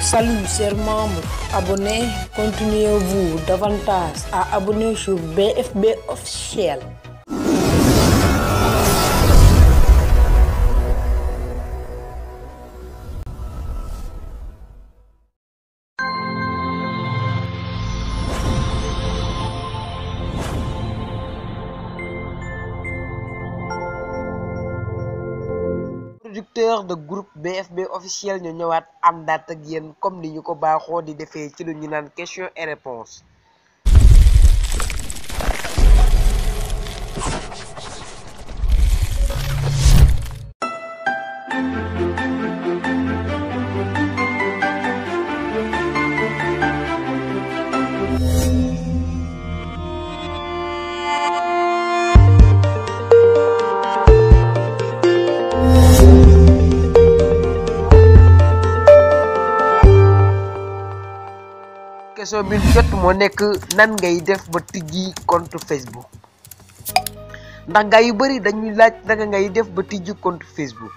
Salut chers membres, abonnés, continuez-vous davantage à abonner sur BFB officiel. Producteur de groupe BFB officiel ñu ñëwaat àndaat ak yéen comme ni ñu ko baaxoo di defee ci lu ñu naan question et réponse. question bi jot moo nekk nan ngay def ba tijji compte Facebook ndax gaa yu bari dañuy laaj naka ngay def ba tijji compte Facebook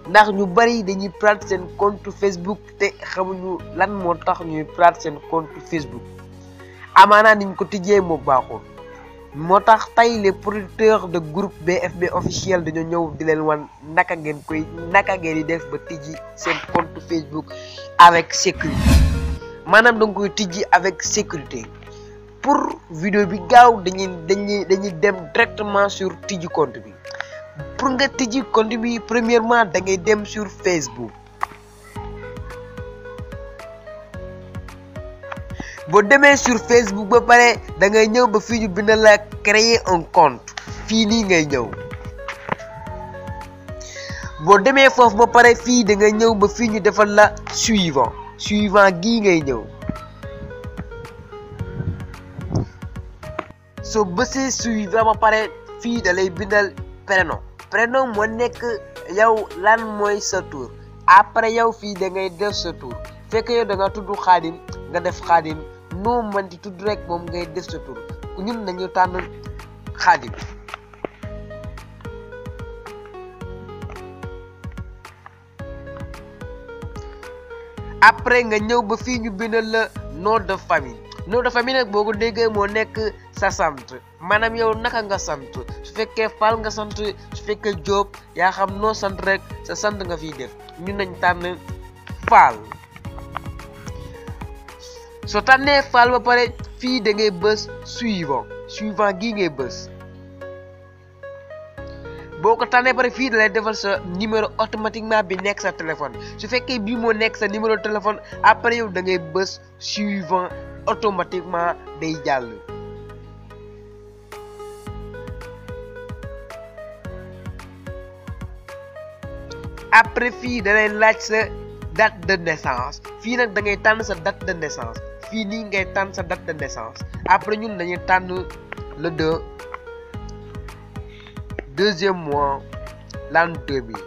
ndax ñu bari dañuy perdre seen compte Facebook te xamuñu lan moo tax ñuy perdre seen compte Facebook amaana niñ ko tijjee moo baaxul moo tax tey les producteurs de groupe BFB officiel dañoo ñëw di leen wan naka ngeen di def ba tijji seen compte Facebook avec sécurité. maanaam da nga koy tijji avec sécurité pour vidéo bi gaaw dañuy dem directement sur tijji compte bi pour nga tijji compte bi premièrement da ngay dem sur Facebook boo demee sur Facebook ba pare da ngay ñëw ba fii ñu bind la créer un compte fii nii ngay ñëw boo demee foofu ba pare fii da ngay ñëw ba fii ñu defal la suivant gii ngay ñëw soo bësee suivant ba pare fii da lay bindal prénom moo nekk yow lan mooy sa tur après yow fii da ngay def sa tur fekk yow da nga tudd Xaadim nga def Xaadim noo mënti tudd rek moom ngay def sa tur ñun nañu tànn Xaadim après nga ñëw ba fii ñu bindal la nom de famille nag boo ko déggee moo nekk sa sant maanaam yow naka nga sant su fekkee Fall nga sant su fekkee Diop yaa xam noo sant rek sa sant nga fiy def ñun nañ tànn Fall soo tànnee Fall ba pare fii da ngay bës suivant gii ngay bës boo ko tànnee pare fii da lay defal sa numéro automatiquement bi nekk sa téléphone su fekkee bii moo nekk sa numéro téléphone après yow da ngay bës suivant automatiquement day jàll. après fii da lay laaj sa date de naissance fii nag da ngay tànn sa date de naissance fii nii ngay tànn sa date de naissance après ñun dañuy tànn le 2e mois l'an 2000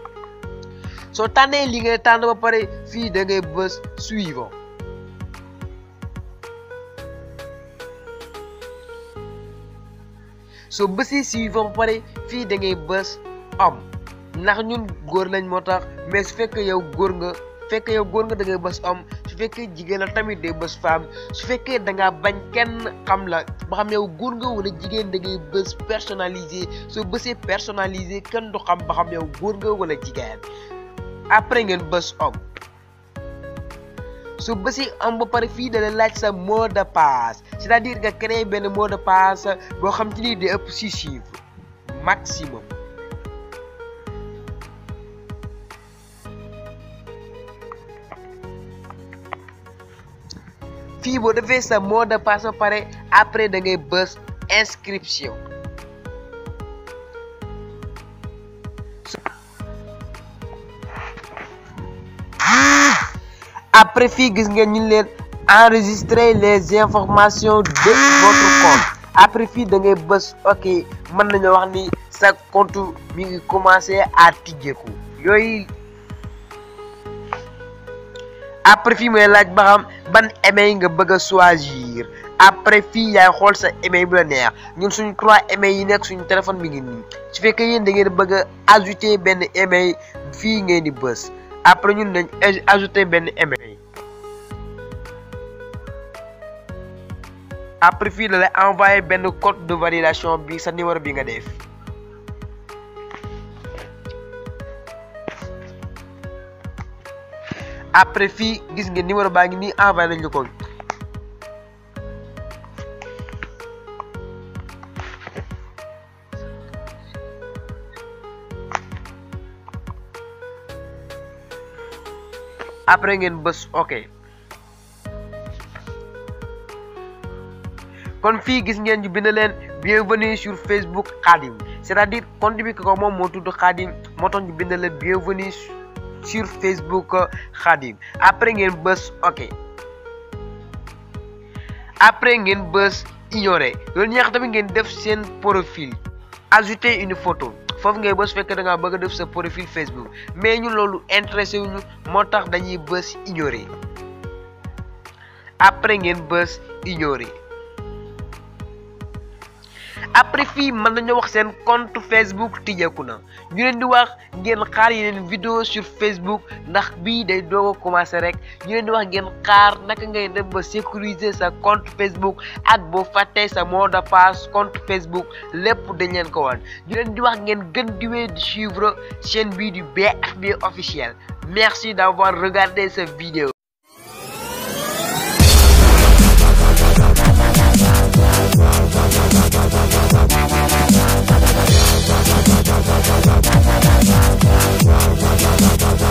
soo tànnee li ngay tànn ba pare fii da ngay bës suivant soo bësee suivant ba pare fii da ngay bës homme ndax ñun góor lañ moo tax mais su fekkee yow góor nga da ngay bës homme su fekkee jigéen la tamit day bës femme su fekkee da ngaa bañ kenn xam la ba xam yow góor nga wala jigéen da ngay bës personnalisé soo bësee personnalisé kenn du xam ba xam yow góor nga wala jigéen après ngeen bës homme soo bësee homme ba pare fii da lay laaj sa mot de passe c'est-à-dire nga créer benn mot de passe boo xam ci ni di ëpp 6 chiffres maximum. fii boo defee sa mot de passe ba pare après da ngay bës inscription après fii gis ngeen ñu leen enregistrer les informations de votre compte après fii da ngay bës ok mën nañoo wax ni sa compte mi ngi commencé à tijjeeku yooyu. après fii mooy laaj ba xam ban email nga bëgg a choisir après fii yaay xool sa email bu la neex ñun suñu 3 email yi nekk suñu téléphone bi ngi nii su fekkee yéen da ngeen bëgg a ajouter benn email fii ngeen di bës après ñun dañ ajouter benn email après fii da lay envoyé benn code de validation bi sa numéro bi nga def. après fii gis ngeen numéro baa ngi nii envoyé nañu ko. après ngeen bës ok. kon fii gis ngeen ñu bind leen bienvenue sur Facebook Khadim, c'est-à-dire compte bi ko moom moo tudd Khadim moo tax ñu bind leen bienvenue sur Facebook Khadim. après ngeen bës ok. après ngeen bës ignorer. loolu ñaax tamit ngeen def seen profil, ajouter une photo. foofu ngay bës fekk da ngaa bëgg a def sa profil Facebook mais ñun loolu intéressé wuñu moo tax dañuy bës ignorer. après ngeen bës ignorer. après fii mën nañu wax seen compte Facebook tijjeeku na. ñu leen di wax ngeen xaar yeneen vidéo sur Facebook ndax bii day doog a commencé rek. ñu leen di wax ngeen xaar naka ngay dem ba sécuriser sa compte Facebook ak boo fàttee sa mot de passe compte Facebook lépp dañ leen ko wan. ñu leen di wax ngeen gën di wéy di suivre chaîne bii du BFB officiel. Merci d'avoir regardé cette vidéo. Wow.